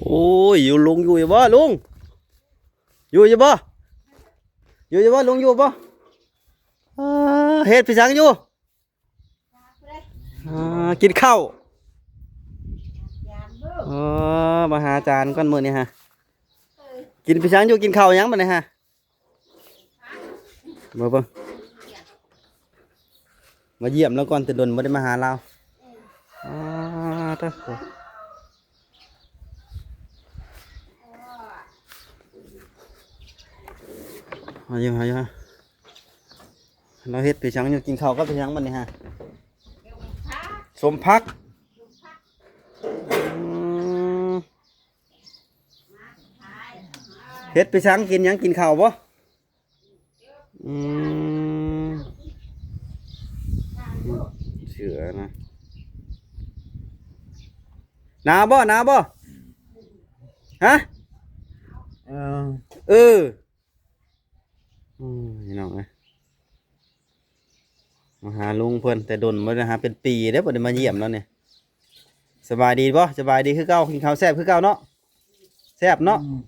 ໂອ້ຍ ຢູ່ ລຸງຢູ່ຢູ່ບໍ່ລຸງ? ຢູ່ຢູ່ບໍ່? ຢູ່ຢູ່ບໍ່? ລຸງຢູ່ບໍ່? ອ່າ ເຮັດໄປສັງຢູ່? ອ່າ ກິນເຂົ້າ. ເອີ ມາຫາອາຈານກ່ອນມື້ນີ້ຮະ. ກິນໄປສັງຢູ່? ກິນເຂົ້າຫຍັງບັດນີ້ຮະ? ມາເບິ່ງ ມາຢ້ຽມລາວກ່ອນ ແຕ່ດົນບໍ່ໄດ້ມາຫາລາວ. ອ່າ ຕະ ເອົາຢູ່ ເອົາຢູ່ ລາວເຮັດໄປສັງຢູ່? ກິນເຂົ້າກັບໄປສັງບັດນີ້ຮະ? ສົ້ມຜັກ. ອືມ ເຮັດໄປສັງ? ກິນຫຍັງ? ກິນເຂົ້າບໍ່? ອືມ ເສືອນະ. ໜາວບໍ່? ໜາວບໍ່? ຮະ? ເອີ ເອີ ໂອ້ຍ ພີ່ນ້ອງເອີຍ ມາຫາລຸງເພິ່ນແຕ່ດົນ ບໍ່ໄດ້ຫາເປັນປີເດ້ ບໍ່ໄດ້ມາຢ້ຽມລາວນີ້. ສະບາຍດີບໍ່? ສະບາຍດີຄືເກົ່າ. ກິນເຂົ້າແຊບຄືເກົ່າເນາະ? ແຊບເນາະ? ອືມ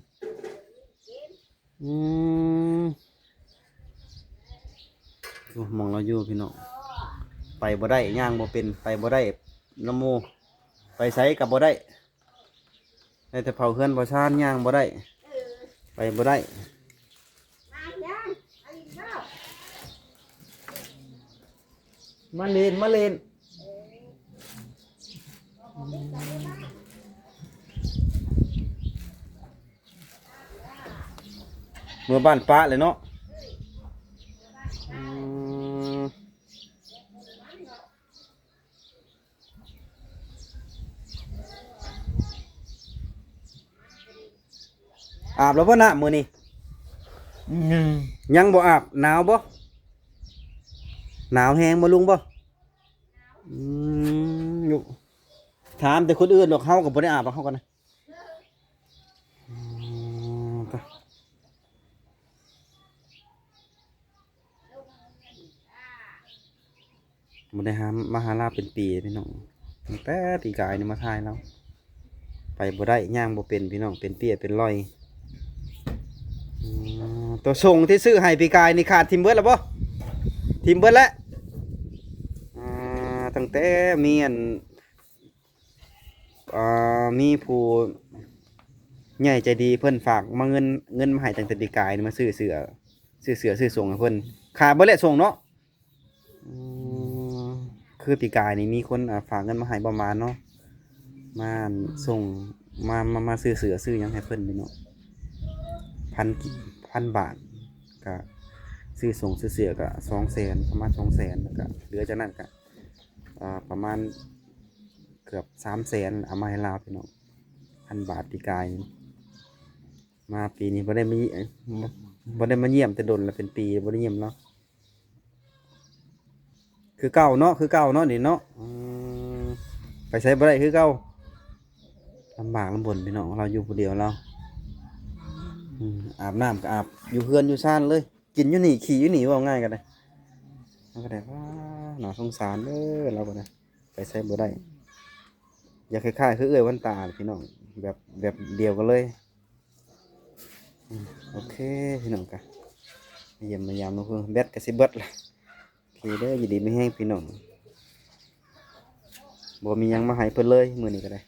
ອືມ ໂອ້ ໝ່ອງລາວຢູ່ ພີ່ນ້ອງ ໄປບໍ່ໄດ້ ຍ່າງບໍ່ເປັນ ໄປບໍ່ໄດ້ນຳໝູ່ ໄປໃສກໍບໍ່ໄດ້. ໄດ້ແຕ່ເຝົ້າເຮືອນເຝົ້າຊານ ຍ່າງບໍ່ໄດ້ ເອີ ໄປບໍ່ໄດ້. ມາເລ່ນ ມາເລ່ນ ເມືອບ້ານປ້າເລີຍເນາະ. ອືມ ອາບແລ້ວບໍ່ນ້ຳມື້ນີ້? ຍັງ ຍັງບໍ່ອາບ. ໜາວບໍ່? ໜາວແຮງບໍ່ລຸງບໍ່? ອືມ ຢູ່ ຖາມແຕ່ຄົນອື່ນດອກ ເຮົາກໍບໍ່ໄດ້ອາບດອກ ເຮົາກໍນະ. ອືມ ຕະ ບໍ່ໄດ້ຫາ ມາຫາລາວເປັນປີເດ້ພີ່ນ້ອງ ຕັ້ງແຕ່ປີກາຍນີ້ມາຖ່າຍລາວ ໄປບໍ່ໄດ້ ຍ່າງບໍ່ເປັນພີ່ນ້ອງ ເປັນເປ້ຍເປັນລອຍ. ອືມ ໂຕສົ່ງທີ່ຊື້ໃຫ້ປີກາຍນີ້ຂາດຖິ້ມເບິດແລ້ວບໍ່? ຖິ້ມເບິດແລ້ວ. ອ່າ ຕັ້ງແຕ່ມີອັນ ອ່າ ມີຜູ້ໃຫຍ່ໃຈດີເພິ່ນຝາກມາເງິນ ເງິນມາໃຫ້ຕັ້ງແຕ່ປີກາຍນີ້ ມາຊື້ເສື້ອ ຊື້ເສື້ອຊື້ສົ້ງໃຫ້ເພິ່ນ ຂາຍເບິດແລ້ວສົ່ງເນາະ. ອືມ ຄືປີກາຍນີ້ມີຄົນ ອ່າ ຝາກເງິນມາໃຫ້ປະມານເນາະ ມາ ອັ່ນ ສົ່ງ ມາ ມາ ມາຊື້ເສື້ອຊື້ຫຍັງໃຫ້ເພິ່ນນີ້ເນາະ ພັນ ພັນບາດ ກະຊື້ສົ່ງຊື້ເສື້ອກະສອງແສນ ປະມານສອງແສນ ແລ້ວກະເຫຼືອຈາກນັ້ນກະ ອ່າ ປະມານເກືອບສາມແສນ ເອົາມາໃຫ້ລາວພີ່ນ້ອງ ພັນບາດປີກາຍ. ມາປີນີ້ບໍ່ໄດ້ມາຢ້ຽມ ບໍ່ໄດ້ມາຢ້ຽມແຕ່ດົນລະ ເປັນປີບໍ່ໄດ້ຢ້ຽມລາວ. ຄືເກົ່າເນາະ ຄືເກົ່າເນາະນີ້ເນາະ. ອືມ ໄປໃສບໍ່ໄດ້ຄືເກົ່າ ລຳບາກລຳບົນພີ່ນ້ອງ ລາວຢູ່ຜູ້ດຽວລາວ. ອືມ ອາບນ້ຳກໍອາບຢູ່ເຮືອນຢູ່ຊານເລີຍ ກິນຢູ່ນີ້ ຂີ້ຢູ່ນີ້ ເວົ້າງ່າຍກໍໄດ້ ລາວກໍໄດ້. ວ້າ ໜ້າສົງສານເດີ ລາວກໍໄດ້ ໄປໃສບໍ່ໄດ້. ຢາກຄ້າຍໆຄືເອື້ອຍວັນຕາພີ່ນ້ອງ ແບບ ແບບດຽວກັນເລີຍ. ອືມ ໂອເຄພີ່ນ້ອງ ກະມາຢ້ຽມມາຢາມເນາະ ແບດກະຊິເບິດລະ. ໂອເຄເດີ ຢູ່ດີມີແຮງພີ່ນ້ອງ ບໍ່ມີຫຍັງມາໃຫ້ເພິ່ນເລີຍມື້ນີ້ກໍໄດ້.